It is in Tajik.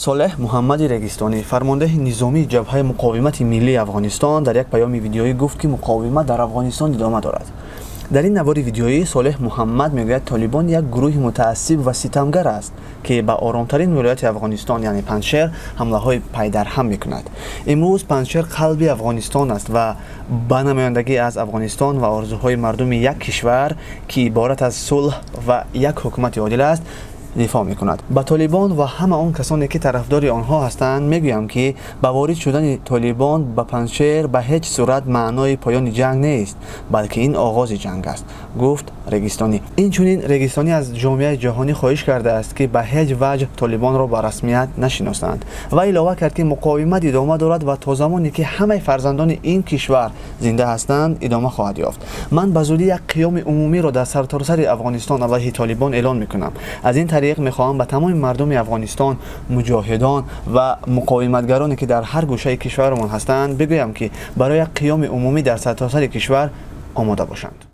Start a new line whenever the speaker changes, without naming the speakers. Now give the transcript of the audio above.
Солеҳ Муҳаммади Регистонӣ, фармондеҳи низомии Ҷабҳаи муқовимати миллии Афғонистон, дар як паёми видеоӣ гуфт, ки муқовимат дар Афғонистон идома дорад. Дар ин навори видеоӣ Солеҳ Муҳаммад мегӯяд, Толибон як гурӯҳи мутаассиб ва ситамгар аст, ки ба оромтарин вилояти Афғонистон, яъне Панҷшер, ҳамлаҳои пайдарҳам мекунад. Имрӯз Панҷшер қалби Афғонистон аст ва ба намояндагӣ аз Афғонистон ва орзуҳои мардуми як кишвар, ки иборат аз сулҳ ва як ҳукумати одил аст, дифоъ мекунад. Ба Толибон ва ҳама он касоне, ки тарафдори онҳо ҳастанд, мегӯям, ки ба ворид шудани Толибон ба Панҷшер ба ҳеҷ сурат маънои поёни ҷанг нест, балки ин оғози ҷанг аст, гуфт Регистонӣ. Инчунин Регистонӣ аз ҷомеаи ҷаҳонӣ хоҳиш кардааст, ки ба ҳеҷ ваҷҳ Толибонро ба расмият нашиносанд, ва илова кард, ки муқовимат идома дорад ва то замоне ки ҳамаи фарзандони ин кишвар зинда ҳастанд, идома хоҳад ёфт. Ман ба зудӣ як қиёми умумиро дар сартосари Афғонистон алайҳи Толибон эълон мекунам. Аз ин тариқ мехоҳам ба тамоми мардуми Афғонистон, муҷоҳидон ва муқовиматгароне, ки дар ҳар гӯшаи кишварамон ҳастанд, бигӯям, ки барои як қиёми умумӣ дар сартосари кишвар омода бошанд.